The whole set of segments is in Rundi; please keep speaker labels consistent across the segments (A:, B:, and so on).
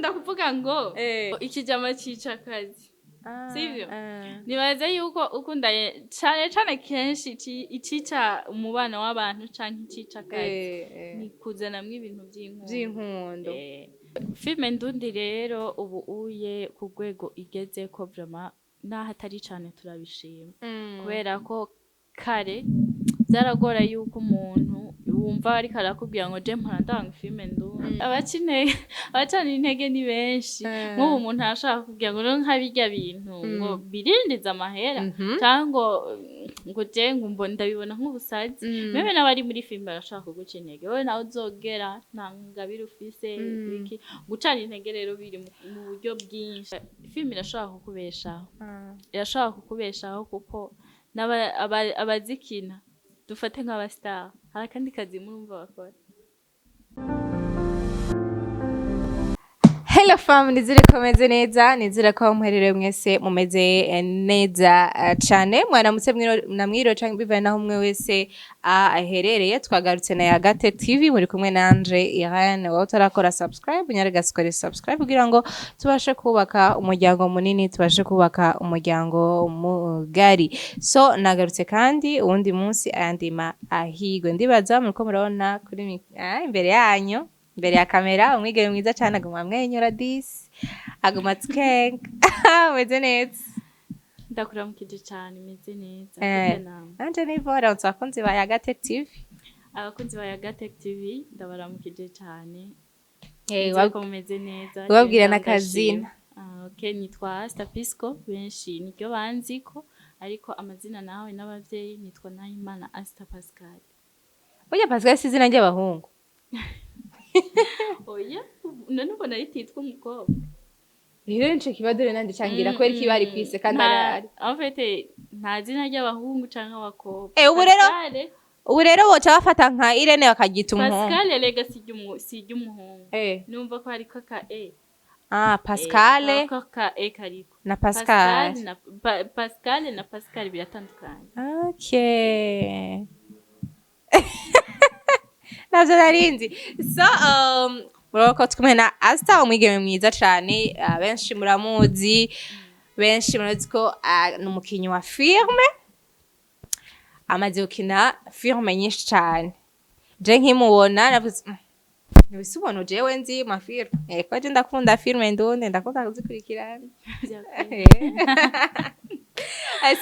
A: Bakunda kuvuga ngo ikijama cica akazi, sivyo? Nibaza yuko ukundanye cane cane kenshi icica umubano w'abantu canke icica akazi ni kuzanamwo ibintu vy'inkundo.
B: Vy'inkundo.
A: Filime ndundi rero ubu uye ku rwego igezeko, vraiment naho atari cane turabishima, kubera ko kare vyaragora yuko umuntu wumva ariko arakubwira ngo je mpora ndanga filime ndundi. Abaca intege, abacana intege ni benshi. Nk'ubu umuntu arashaka kugira ngo rero nka birya bintu ngo birindiza amahera, canke ngo je ngo ndabibona nk'ubusazi. Même n'abari muri filime barashaka kuguca intege: wowe nawe uzogera, nta ngabire ufise. Iki gucana intege rero biri mu buryo bwinshi. Filime irashobora kukubeshaho, irashobora kukubeshaho, kuko abazikina, dufate nk'aba star, hari akandi kazi murumva bakora?
B: Hello fam, nizere ko meze neza, nizere ko aho muherereye mwese mumeze neza cane. Mwaramutse na mwiriwe canke bivanye naho umwe wese aherereye. Twagarutse na Yagate TV, muri kumwe nanje Irene. Wowe utarakora subscribe, nyaragasi ukore subscribe kugira ngo tubashe kubaka umuryango munini, tubashe kubaka umuryango mugari. So nagarutse kandi uwundi munsi, ayandi mahigwe. Ndibaza muriko murabona kuri imbere yanyu, imbere ya kamera, umwigeme mwiza cyane, aguma amwenyura disi, aguma twenga, ameze neza.
A: Ndakuramukije cane, meze neza. Gute nawe?
B: Nanje nivora abakunzi ba Yagate TV.
A: Abakunzi ba Yagatec TV, ndabaramukije cane. Nizere ko mumeze neza.
B: Ubabwira
A: Jewe
B: n'akazina.
A: ndashima. Ah, okay, nitwa Asta Pisco, benshi niryo banziko, ariko amazina nawe n'abavyeyi nitwa Nahimana Asta Pascal.
B: Burya Pascal si izina ry'abahungu?
A: Oya, none ubona rititwa umukobwa?
B: Rero nico kibazo rero nanje cangira, kubera iki bari kwise kandi ari
A: En fait, nta zina ry'abahungu canke abakobwa.
B: Ubu rero
A: Pascal,
B: ubu rero boca bafata nka Irene bakagita umuhungu.
A: Pascal rega si iry'umuhungu. Numva ko hariko aka e.
B: Ah, Pascal.
A: Ako ka e kariko.
B: Na Pascal.
A: Pascal na Pascal na Pascal biratandukanye.
B: Okay, navyo narinzi. So murabona ko turi kumwe na Asta, umwigeme mwiza cane. Benshi muramuzi, benshi murazi ko ni umukinyi wa filme, amaze gukina filme nyinshi cane. Je nkimubona navuze: "Ntibise ubona jewe nzi ma filme." Ko je ndakunda filme ndundi, ndakunda kuzikurikirana.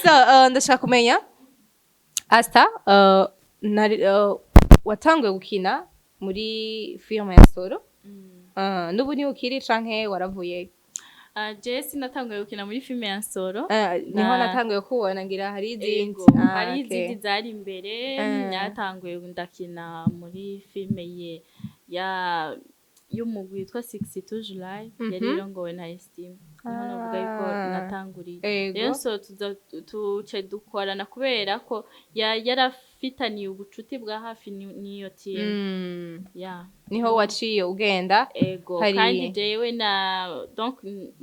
B: So ndashaka kumenya, Asta, watanguye gukina muri filme ya Soro, n'ubu niho ukiri canke waravuyeyo?
A: Ah, je sinatanguye gukina muri filme ya Nsoro.
B: Niho natanguye kubona, ngira hari izindi.
A: Ego,
B: Ah,
A: hari izindi zari imbere. Natanguye ndakina muri filme ye ya y'umugwi witwa 62 July, yari irongowe na Estime, niho navuga yuko natanguriye. Rero so tuza tuce dukorana kubera ko yarafitaniye ubucuti bwa hafi n'iyo team. Ya.
B: Niho waciye ugenda.
A: Ego. Kandi jewe na donc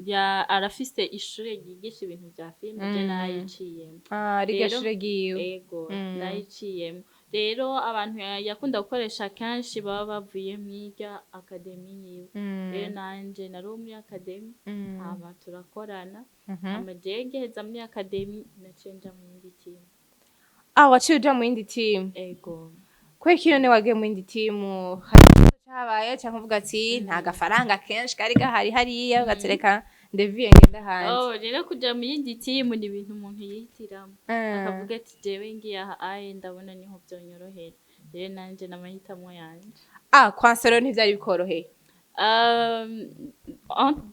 A: ya arafise ishure ryigisha ibintu vya filme, je narayiciyemo.
B: Ah, rirya
A: Rero
B: shure ryiwe.
A: Ego, narayiciyemo. Rero abantu yakunda gukoresha kenshi baba bavuye mwirya academy yiwe. Rero nanje nari uwo muri academy, hama turakorana. Hama jewe ngiheza muri academy naciye nja mu yindi team.
B: Ah, waciye uja mu yindi team?
A: Ego.
B: Kubera ko iyo ne wagiye mu yindi team, hari ikibazo cabaye canke uvuga ati nta gafaranga kenshi kari gahari hariya, ugatereka ndeviye ngenda hanze?
A: Oh, rero kuja mu yindi team ni ibintu umuntu yihitiramo, akavuga ati jewe ngiye aha aye ndabona niho vyonyorohera. Rero nanje n'amahitamo yanje.
B: Ah, kwa Nsoro ntivyari bikoroheye?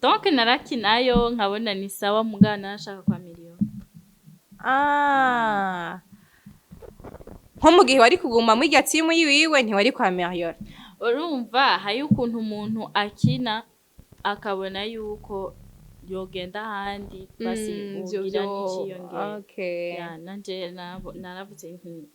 A: Donc narakinayo nkabona ni sawa, mugabo narashaka kwa miliyoni.
B: Ah, nko mu gihe wari kuguma muri irya timu yiwiwe ntiwari kwa Mariora?
A: Urumva hariyo ukuntu umuntu akina akabona yuko yogenda ahandi, basi wogira n'iciyongera. Ya, nanje naravuze nti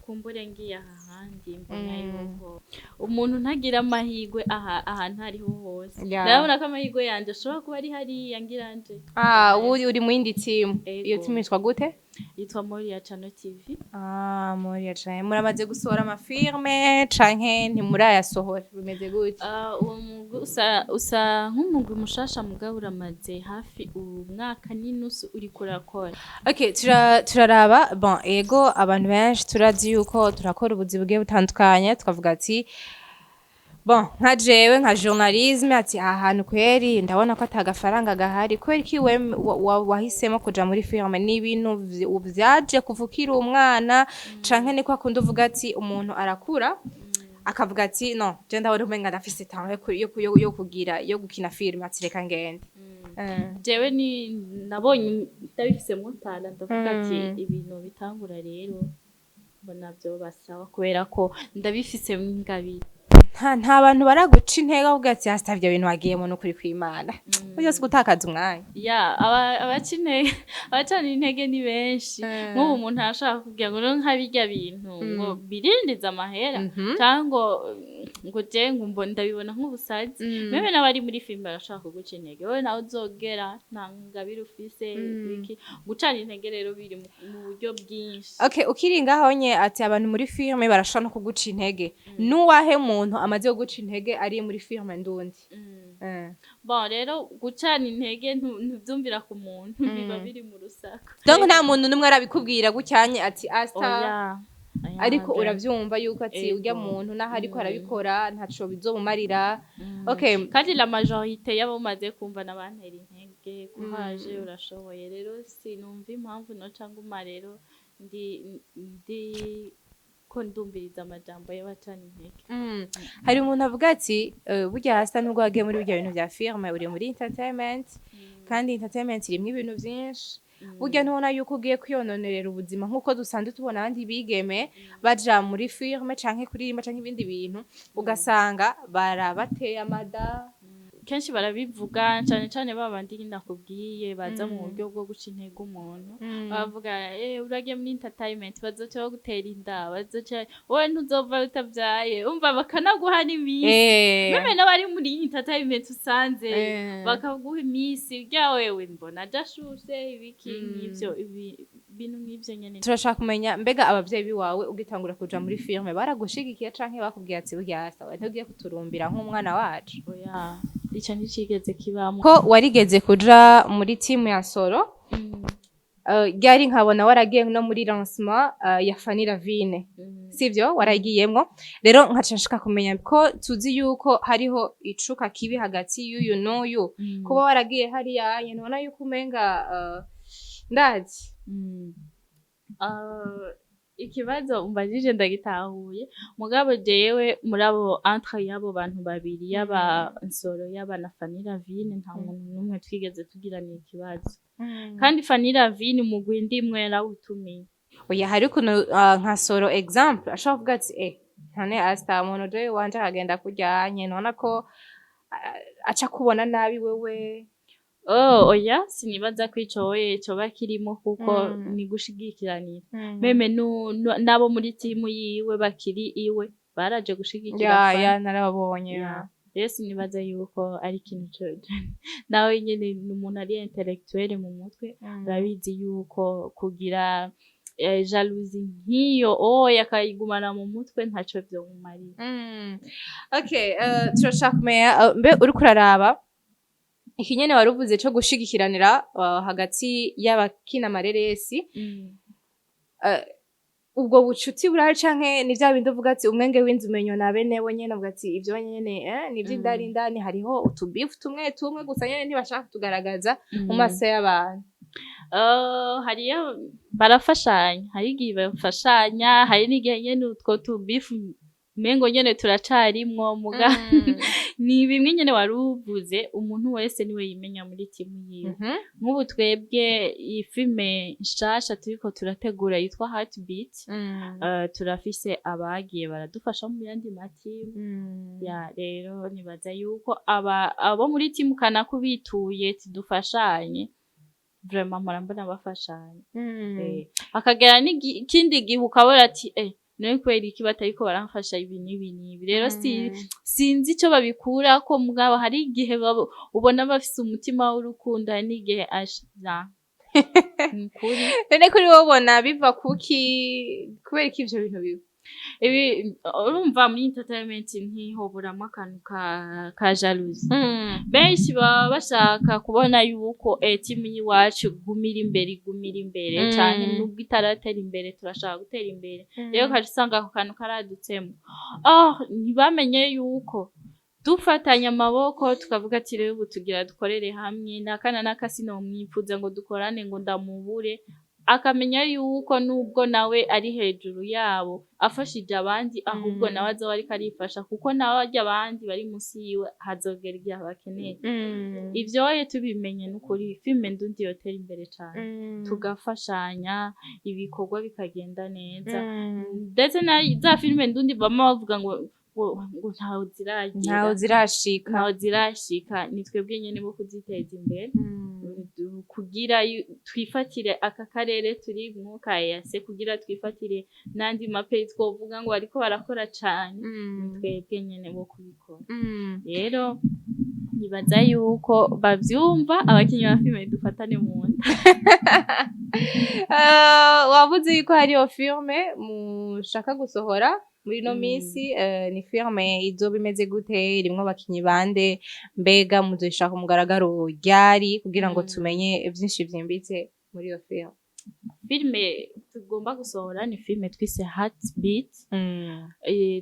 A: kumbure ngiye aha handi mbona yuko umuntu ntagira amahirwe aha ahantu ariho hose. Ndabona ko amahirwe yanje ashobora kuba ari hariya, ngira nje.
B: Ah, ubu uri mu yindi timu?
A: Ego.
B: Iyo timu yitwa gute?
A: Yitwa Moria Channel TV.
B: Ah, Moria Channel. Muramaze gusohora ama films canke ntimurayasohora, bimeze gute?
A: Ah, uwo mugwi usa nk'umugwi mushasha, mugabo uramaze hafi umwaka n'inusu uriko urakora.
B: Okay, turaraba. Bon, ego, abantu benshi turazi yuko turakora ubuzi bugiye butandukanye, tukavuga ati bon, nka jewe nka journalisme, ati aha hantu kweri ndabona ko atagafaranga gahari. Kubera iki we wahisemo kuja muri film? Ni ibintu vyaje kuva ukiri umwana, canke ni kwa kundi uvuga ati umuntu arakura akavuga ati no, je ndabona umenga ndafise talent yo kugira, yo gukina film, ati reka ngende?
A: Jewe ni nabonye ndabifisemo talent, ndavuga ati ibintu bitangura rero mbona vyo basaba kubera ko ndabifisemo ingabire.
B: Nta bantu baraguca intege bavuga ati hasta ivyo bintu wagiyemo n'ukuri kw'Imana burya si gutakaza umwanya?
A: Ya, abaca intege, abacana intege ni benshi. Nk'ubu umuntu arashaka kugira ngo rero nka birya bintu ngo birindize amahera, cyangwa ngo je ngo ndabibona nk'ubusazi. Même n'abari muri filime barashaka kuguca intege: wowe nawe uzogera, nta ngabire ufise, biki. Gucana intege rero biri mu buryo bwinshi.
B: Okay, ukiri ngaho nye, ati abantu muri filime barashobora no kuguca intege, n'uwahe muntu amaze kuguca intege ari muri filime ndundi?
A: Bon, rero gucana intege ntuvyumvira ku muntu, biba biri mu rusaku.
B: Donc nta muntu n'umwe arabikubwira gucyanye ati Asta?
A: Oya. Oya,
B: Ariko uravyumva yuko ati urya muntu naho ariko arabikora ntaco bizomumarira. Okay.
A: Kandi la majorité y'abo maze kumva n'abantera intege: courage, urashoboye. Rero sinumva impamvu noca nguma rero ndi ko ndumviriza amajambo y'abacana intege.
B: Hari umuntu avuga ati burya hasa nubwo wagiye muri burya bintu vya filme, uri muri entertainment, kandi entertainment irimwo ibintu vyinshi, burya ntubona yuko ugiye kwiyononerera ubuzima nk'uko dusanzwe tubona abandi bigeme baja muri filme canke kuririmba canke ibindi bintu, ugasanga barabateye amada?
A: Kenshi barabivuga, cane cane ba bandi nakubwiye baza mu buryo bwo guca intege umuntu. Bavuga: uragiye muri entertainment, bazoca bagutera inda, bazoca, wowe ntuzova utabyaye. Umva, bakanaguha n'iminsi. Même n'abari muri entertainment usanze bakaguha iminsi rya wewe mbona adashushe, ibiki nk'ivyo, ibintu nk'ivyo nyene.
B: Turashaka kumenya, mbega abavyeyi biwawe ugitangura kuja muri filme baragushigikiye, canke bakubwiye ati burya sawa, ntugiye kuturumbira nk'umwana wacu?
A: Oya, ico nticigeze kibamwo.
B: Ko warigeze kuja muri timu ya Soro, ryari nkabona waragiye no muri lancement ya Fanny Lavine, sivyo? Waragiyemwo. Rero nkaca nshaka kumenya ko tuzi yuko hariho icuka kibi hagati y'uyu n'uyu, kuba waragiye hariya ntubona yuko umenga ndazi?
A: Ikibazo umbajije ndagitahuye, mugabo jewe muri abo, entre y'abo bantu babiri, yaba Nsoro yaba na Fanny Lavine, nta muntu n'umwe twigeze tugirana ikibazo. Kandi Fanny Lavine umugwi ndimwe yarawutumiye.
B: Oya, hari ukuntu nka Soro exemple ashobora kuvuga ati none Asta, umuntu jewe wanje akagenda kuryanye, ntubona ko aca kubona nabi wewe?
A: Oh, oya, sinibaza ko ico oye coba kirimo, kuko ni gushigikiranira. Même n'abo muri timu yiwe bakiri iwe baraje gushigikira
B: Ya.
A: Fanny.
B: Ya, narababonye.
A: Ya. Rero sinibaza yuko ari ikintu nawe nyene ni umuntu ari intellectuel mu mutwe, arabizi yuko kugira jalousie nk'iyo oya akayigumana mu mutwe ntaco vyomumarira.
B: Okay, turashaka kumenya, mbe uriko uraraba ikinyene wari uvuze co gushigikiranira hagati y'abakina amareresi, ubwo bucuti burahari, canke ni vya bindi uvuga ati umwenge w'inzu umenywa na bene we nyene, uvuga ati ivyo nyene ni ivy'indani, indani hariho utubifu tumwe tumwe gusa nyene ntibashaka kutugaragaza mu maso y'abantu?
A: Hariyo barafashanya, hari igihe bafashanya, hari n'igihe nyene utwo tubifu umengo nyene turacarimwo, muga ni bimwe nyene wari uvuze, umuntu wese niwe yimenya muri timu yiwe. Nk'ubu twebwe iyi filime nshasha turiko turategura yitwa Heartbeat, turafise abagiye baradufasha mu yandi matimu. Ya, rero nibaza yuko abo muri timu kanaka ubituye tidufashanye, vraiment mpora mbona bafashanya. Hakagera n'ikindi gihe ukabona ati none kubera iki batariko baramfasha ibi n'ibi n'ibi? Rero sinzi ico babikurako, mugabo hari igihe ubona bafise umutima w'urukundo, hari n'igihe asha. Ni ukuri.
B: None kuri wowe ubona biva kuki? Kubera ko ivyo bintu biba?
A: Ibi urumva muri entertainment ntihoburamo akantu ka jalousie. Benshi baba bashaka kubona yuko timu y'iwacu igumira imbere, igumira imbere, canke nubwo itaratera imbere, turashaka gutera imbere. Rero ukaca usanga ako kantu karadutsemo. Oh, ntibamenye yuko dufatanye amaboko tukavuga ati rero ubu tugira dukorere hamwe, nakana naka sinomwipfuza ngo dukorane ngo ndamubure, akamenya yuko nubwo nawe ari hejuru yabo afashije abandi, ahubwo nawe azoba ariko arifasha, kuko nawe arya abandi bari munsi yiwe hazogera igihe abakeneye. Ivyo oye tubimenye, n'ukuri filime ndundi yotera imbere cane, tugafashanya, ibikorwa bikagenda neza. Ndetse na za filime ndundi bama bavuga ngo ntaho ziragera,
B: ntaho zirashika,
A: ntaho zirashika, ni twebwe nyene bo kuziteza imbere kugira twifatire aka karere turimwo ka EAC, kugira twifatire n'andi ma pays twovuga ngo bariko barakora cane. Ni twebwe nyene bo kubikora. Rero nibaza yuko bavyumva, abakinyi ba filime dufatane mu nda.
B: Wavuze yuko hariyo filme mushaka gusohora muri ino minsi. Ni filme izoba imeze gute? Irimwo abakinyi bande? Mbega muzoyishaka ku mugaragaro ryari, kugira ngo tumenye vyinshi vyimbitse muri iyo filme?
A: Filime tugomba gusohora ni filime twise Heartbeat.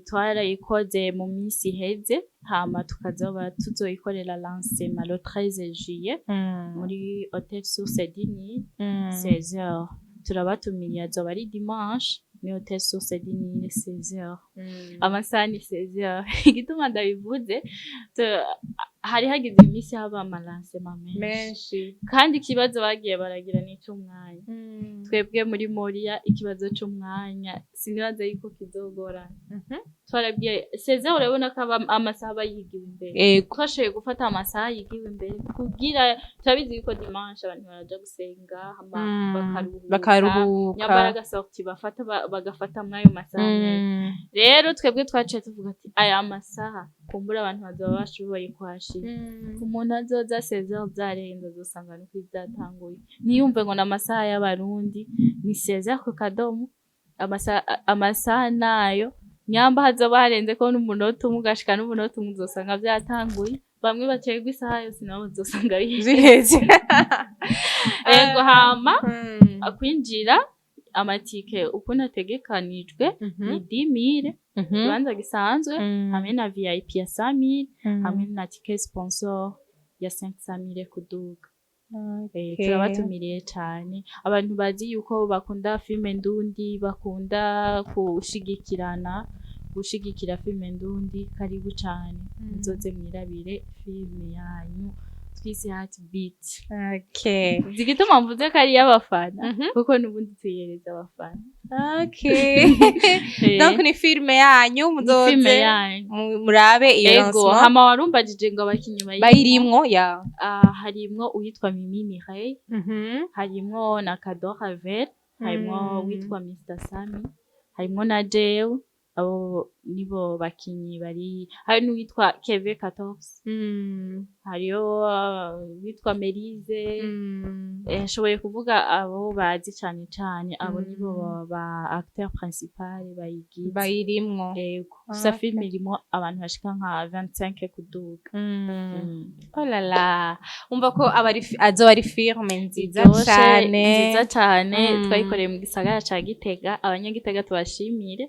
A: Twarayikoze mu minsi iheze, hama tukazoba tuzoyikorera lancement le 13 juillet muri Hotel Source du Nil, 16h. Turabatumiye, azoba ari dimanche, muri Hotel Source du Nil, 16h. Amasaha ni 16h. Igituma ndabivuze, hari hagize iminsi haba ama lancement menshi,
B: menshi,
A: kandi ikibazo bagiye baragira ni ic'umwanya. Twebwe muri Moria ikibazo c'umwanya sinibaza yuko kizogorana. Twarabwiye 16h, urabona ko amasaha aba yigiwe imbere. Twashoboye gufata amasaha yigiwe imbere kugira turabizi yuko dimanche abantu baraja gusenga, hama bakaruhuka,
B: bakaruhuka,
A: nyambara aga sortie bafata bagafata muri ayo masaha nyene. Rero twebwe twaciye tuvuga ati aya masaha kumbura abantu bazoba bashoboye kuhashika. Umuntu azoza 16h zarenze azosanga nuko byatanguye. Ntiyumve ngo ni amasaha y'Abarundi, ni 16h ku kadomo. Amasaha nayo nyamba hazoba harenze ko n'umunota umwe, ugashika n'umunota umwe, uzosanga vyatanguye. Bamwe bacerwa isaha yose nabo uzosanga biheze.
B: Ziheze.
A: Ego, hama kwinjira, amatike ukuntu ategekanijwe ni 10 000 ikibanza gisanzwe, hamwe na VIP ya 100 000, hamwe na ticket sponsor ya 500 000 kuduga. Turabatumiriye cane abantu bazi yuko bakunda filme ndundi, bakunda gushigikirana, gushigikira filme ndundi. Karibu cane, muzoze mwirabire filme yanyu twise Heartbeat. Igituma mvuze ko ari iy'abafana, kuko n'ubundi tuyereza abafana.
B: Donc ni filme yanyu,
A: Ni filme
B: muzoze
A: yanyu.
B: murabe iyo
A: Ego.
B: lancement.
A: Hama warumbajije ngo abakinyi bayirimwo.
B: Bayirimwo ya.
A: Ah, harimwo uwitwa Mimi Mireille, harimwo na Kado Ravel, harimwo uwitwa Mr Sami, harimwo na Jewe. Abo nibo bakinyi bari. Hari n'uwitwa Keve 14, hariyo uwitwa Merize. Nshoboye kuvuga abo bazi cane cane, abo nibo ba acteur principal bayigize.
B: Bayirimwo.
A: Ego. Gusa filime irimo abantu bashika nka 25 kuduga.
B: Oh là là, umva ko aba ari azoba ari filme nziza
A: Iryoshe,
B: cane.
A: Nziza cane. Twayikoreye mu gisagara ca Gitega. Abanyagitega tubashimire,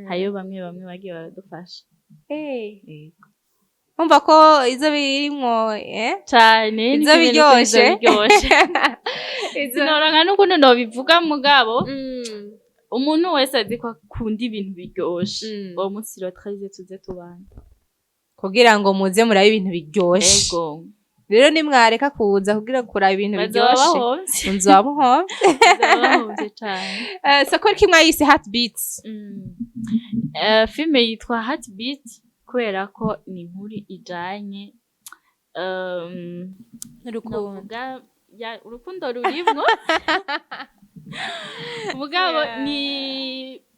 A: hariyo bamwe bamwe bagiye baradufasha. Yego.
B: Umva ko izo birimwo
A: Cane.
B: Izo
A: ni filime nukuri izo
B: biryoshe.
A: Biryoshe.
B: Izo
A: Sinoronka n'ukuntu nobivuga, mugabo umuntu wese azi ko akunda ibintu biryoshe, uwo munsi le 13 tuze tubane.
B: Kugira ngo muze murabe ibintu biryoshe.
A: Ego.
B: Rero nimwareka kuza kugira kuraba ibintu
A: Bazoba
B: biryoshe,
A: bahomvye.
B: muzoba muhomvye.
A: Bazoba bahomvye cane.
B: Sokora kimwe yise Heartbeat.
A: Filime yitwa Heartbeat kubera ko ni inkuru ijanye novuga ya urukundo rurimwo, mugabo ni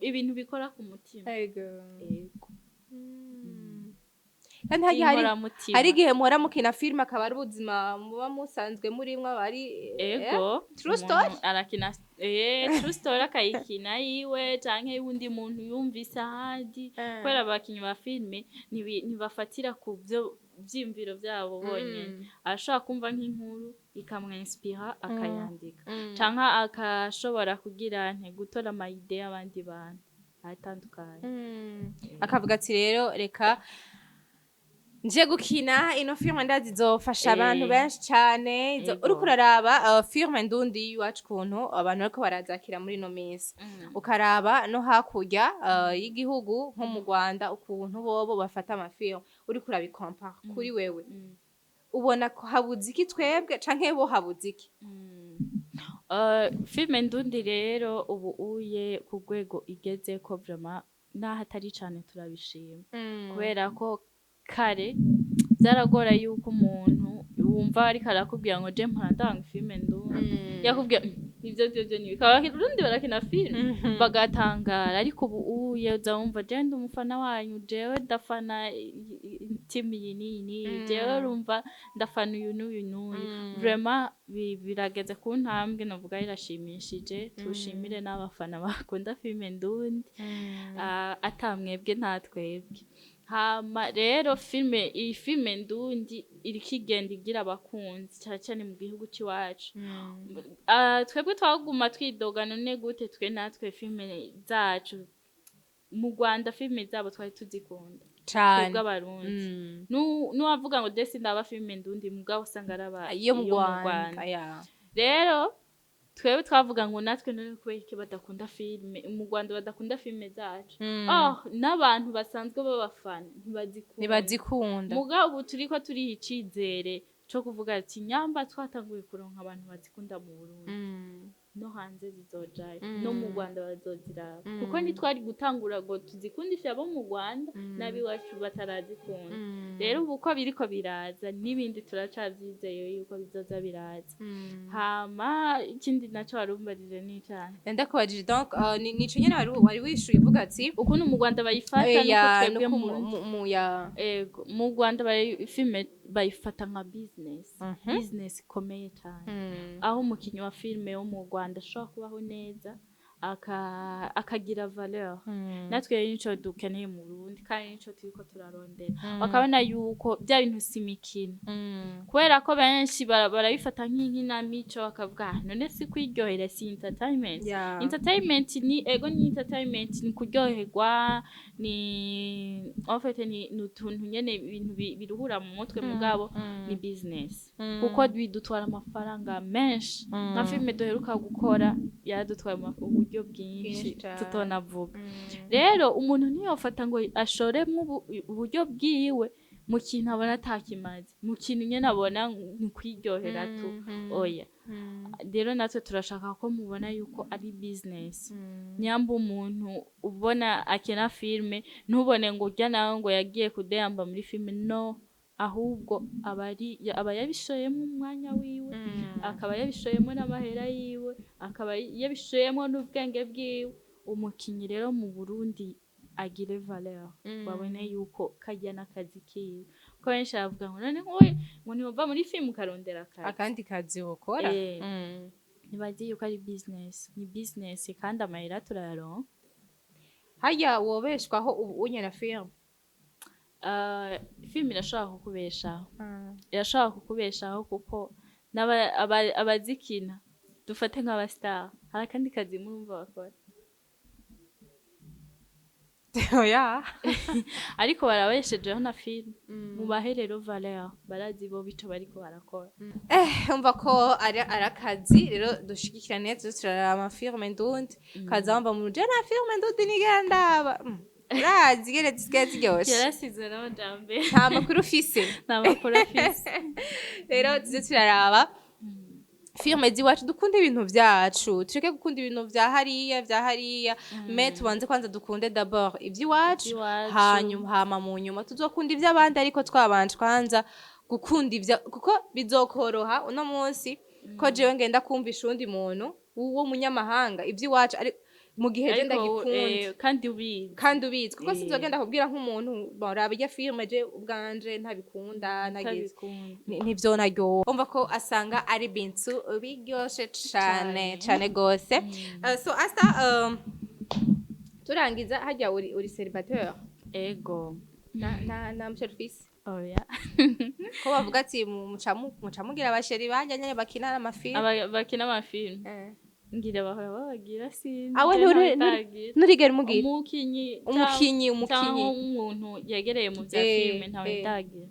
A: ibintu bikora ku mutima.
B: Ego.
A: Yego.
B: Kandi harya hari
A: By'inkoramutima.
B: Hari igihe muhora mukina filime, akaba ari ubuzima muba musanzwe murimwo, aba ari
A: Ego.
B: True story.
A: Umuntu arakina true story, akayikina yiwe canke y'uwundi muntu yumvise ahandi, kubera abakinyi ba filime ntibafatira ku byo vyiyumviro vyabo bonyene. Arashobora kumva nk'inkuru ikamwinspira, akayandika, canke akashobora kugira nte gutora ama idées y'abandi bantu atandukanye.
B: Akavuga ati: "Rero reka nje gukina ino filime, ndazi izofasha abantu benshi cane." Uriko uraraba filime ndundi y'iwacu, ukuntu abantu bariko barazakira muri ino minsi, ukaraba no hakurya y'igihugu nko mu Rwanda, ukuntu bobo bafata amafilme, uriko urabikompara kuri wewe, ubona ko habuze iki twebwe, canke bo habuze iki?
A: Filime ndundi rero ubu uye ku rwego igezeko, vraiment naho atari cane turabishima, kubera ko kare byaragora yuko umuntu wumva ariko arakubwira ngo je mpora ndanga filime ndundi, yakubwira: "Ivyo vyo ni Abarundi barakina filime?" Bagatangara. Ariko ubu uye uza wumva: "Je ndi umufana wanyu, jewe ndafana timu iyi n'iyi n'iyi, jewe urumva ndafana uyu n'uyu n'uyu." Vraiment birageze ku ntambwe novuga irashimishije. Tushimire n'abafana bakunda filime ndundi. Ata mwebwe nta twebwe. Hama rero filime, iyi filime ndundi iriko igenda igira abakunzi cyane cyane mu gihugu c'iwacu. Twebwe twaguma twidoga: none gute twe natwe filime zacu mu Rwanda, filime zabo twari tuzikunda
B: Cane.
A: twebwe Abarundi? Nuwavuga ngo desi ndaba filime ndundi, mugabo usanga araba
B: iyo mu
A: iyo
B: Rwanda ya.
A: Rero twebwe twavuga ngo natwe none kubera iki badakunda filime mu Rwanda, badakunda filime zacu? Oh, n'abantu basanzwe b'abafana ntibazikunda.
B: Ntibazikunda.
A: Mugabo ubu turiko turiha icizere co kuvuga ati nyamba twatanguye kuronka abantu bazikunda mu Burundi, no hanze zizojayo, no mu Rwanda bazoziraba, kuko ntitwari gutangura ngo tuzikundishe abo mu Rwanda n'abiwacu batarazikunda. Rero ubu uko biriko biraza n'ibindi, turacavyizeye yuko bizoza biraza. Hama ikindi naco warumbarije ni icane?
B: Ndakubajije donc nico nyene wari wishuye uvuga ati
A: ukuntu mu Rwanda bayifata
B: ya,
A: nuko twebwe
B: nuko
A: mu
B: ya.
A: Ego, mu Rwanda filime bayifata nka business, business ikomeye cyane, aho umukinnyi wa filime wo mu Rwanda ashobora kubaho neza, akagira valeur. Natwe rero nico dukeneye mu Burundi, kandi nico turiko turarondera, bakabona yuko bya bintu si imikino, kubera ko benshi barabifata nk'inkinamico, bakavuga: "Ah, none si kwiryohera, si entertainment?" Entertainment ni ego, ni entertainment, ni kuryoherwa, ni en fait ni utuntu nyene, ibintu biruhura mu mutwe, mugabo ni business, kuko bidutwara amafaranga menshi. Nka filime duheruka gukora yaradutwaye uburyo bwinshi
B: Bwinshi cane.
A: tutonavuga. Rero umuntu ntiyofata ngo ashoremwo uburyo bwiwe mu kintu abona atakimaze, mu kintu nyene abona ni kwiryohera tu. Oya. Rero natwe turashaka ko mubona yuko ari business. Nyamba umuntu ubona akina filime, ntubone ngo urya nawe ngo yagiye kudeyamba muri filime, no, ahubwo aba yabishoyemo umwanya wiwe, akaba yabishoyemo n'amahera yiwe, akaba yabishoyemo n'ubwenge bwiwe. Umukinyi rero mu Burundi agire valeur, babone yuko kajya n'akazi kiwe, ko benshi bavuga ngo none nkowe ngo ntiwova muri filime ukarondera akazi.
B: Akandi kazi wokora.
A: Ntibazi yuko ari business, ni business, kandi amahera turayaronka.
B: Harya wobeshwaho ubu unye na filime?
A: Filime irashobora kukubeshaho, irashobora kukubeshaho, kuko abazikina, dufate nk'abastar, hari akandi kazi murumva bakora?
B: Oya.
A: Ariko barabeshejeho na filime. Mubahe rero valeur, barazi bo bico bariko barakora.
B: Umva ko ari akazi. Rero dushigikirane, tuze turaraba amafilme ndundi, kaza wumva mu je na filme ndundi nigera ndaba. Urazi ingene zisigaye ziryoshe.
A: Yarasize n'amajambere.
B: Nta makuru ufise.
A: Nta makuru afise.
B: Rero tuze turaraba filme z'iwacu, dukunde ibintu vyacu, tureke gukunda ibintu vya hariya vya hariya, mais tubanze kwanza dukunde d'abord ivy'iwacu.
A: Ivy'iwacu.
B: Hanyuma hama mu nyuma tuzokunda ivy'abandi, ariko twabanje kwanza gukunda ivya, kuko bizokoroha uno munsi ko jewe ngenda kumvisha uwundi muntu w'uwo munyamahanga ivy'iwacu ari Mu gihe je
A: Ariko,
B: ndagikunda.
A: Kandi ubizi.
B: Kandi ubizi, kuko sinzogenda kubwira nk'umuntu baraba irya filime, je ubwanje ntabikunda, ntagize.
A: Utabikunda.
B: Ntivyo naryoha. Umva ko asanga ari bintu biryoshe cane.
A: Cane.
B: Cane gose. So Asta, turangiza, harya uri célibataire?
A: Ego.
B: Na muchéri ufise?
A: Oya.
B: Ko bavuga ati muca mugira aba chéri bajya nyene bakina amafilme.
A: Bakina amafilme? Ngira bahora babagira, sinzi.
B: Awe
A: Je ntawe ndagira.
B: Nturigera umugira?
A: Umukinyi.
B: Umukinyi.
A: Cyangwa
B: Umukinyi.
A: umuntu yegereye mu bya filime, ntawe ndagira.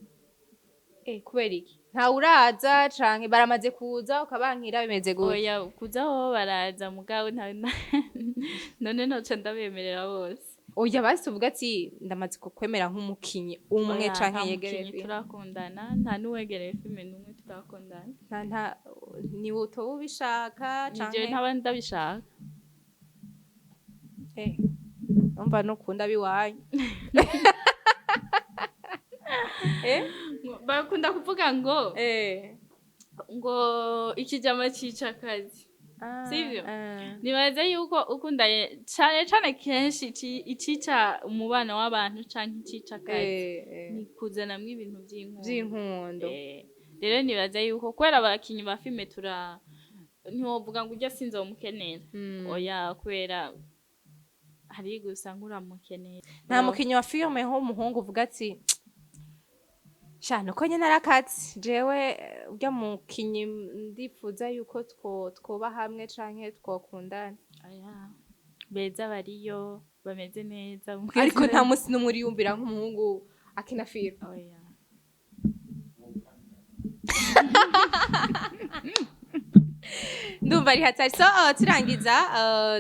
B: Kubera iki? Ntawe uraza canke baramaze kuza ukabankira, bimeze gute?
A: Oya, kuza ho baraza, mugabo ntawe none noca ndabemerera bose?
B: Oya, basi uvuga ati ndamaze kukwemera nk'umukinyi umwe
A: Oya,
B: canke
A: nta
B: yegereye
A: mukinyi
B: filime.
A: turakundana, nta n'uwegereye filime n'umwe turakundana.
B: Nta ni utoba ubishaka?
A: Nije
B: Canke
A: ntaba ndabishaka.
B: Umva nukunda biwanyu.
A: Bakunda kuvuga ngo ngo ikijama cica akazi. Sivyo?
B: Ah.
A: Nibaza yuko ukundanye cane cane kenshi icica umubano w'abantu canke icica akazi ni kuzanamwo ibintu vy'inkundo.
B: Vy'inkundo.
A: Rero nibaza yuko kubera abakinyi ba filime tura ntiwovuga ngo urya sinzomukenera. Oya, kubera hari gusa nk'uramukenera.
B: Nta mukinyi wa filime nk'umuhungu uvuga ati sha nuko nyene arakatsi, jewe urya mukinyi ndifuza yuko twoba hamwe canke twokundana?
A: Oya, beza bariyo bameze neza.
B: Ariko nta musi n'umwe uriyumvira nk'umuhungu akina filime?
A: Oya.
B: Ndumva ari hatari. So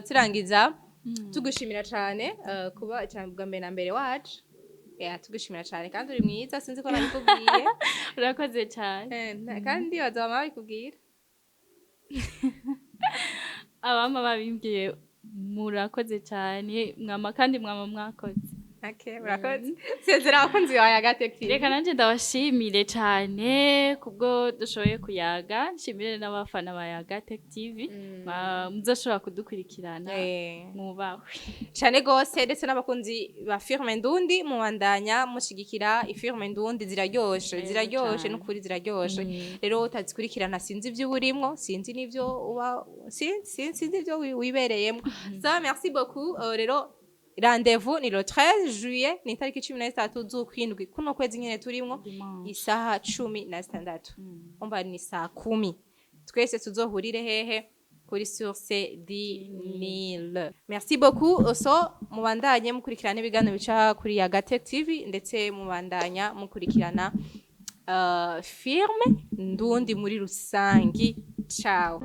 B: turangiza tugushimira cane kuba cyane bwa mbere na mbere wacu. Yeah, tugushimira cane, kandi uri mwiza, sinzi ko nabikubwiye.
A: Urakoze cyane.
B: Kandi bazaba babikubwira.
A: Abama babimbwiye, murakoze cyane mwama, kandi mwama mwakoze.
B: Okay, murakoze. Sezera abakunzi bawe Agathe TV.
A: Reka nanjye ndabashimire cyane kubwo dushoboye kuyaga, nshimire n'abafana ba Yaga Tech TV. Muzoshobora kudukurikirana. Mwubahwe.
B: Cane gose, ndetse n'abakunzi ba filme ndundi, mubandanya mushigikira ifilme ndundi, ziraryoshe. Ziraryoshe.
A: Cane.
B: N'ukuri ziraryoshe. Rero utazikurikirana sinzi ibyo uburimwo, sinzi n'ivyo uba, sinzi ibyo wibereyemwo. So merci beaucoup. Rero rendez-vous ni le 13 juillet, ni itariki 13 z'ukwindwi kuno kwezi nyene turimwo.
A: Dimanche.
B: Isaha 16. Umva ni saa 10, twese tuzohurire hehe? Kuri Source du Nil. Merci beaucoup. So mubandanye mukurikirana ibiganiro bica kuri Yagatech TV, ndetse mubandanya mukurikirana filme ndundi muri rusangi. Ciao.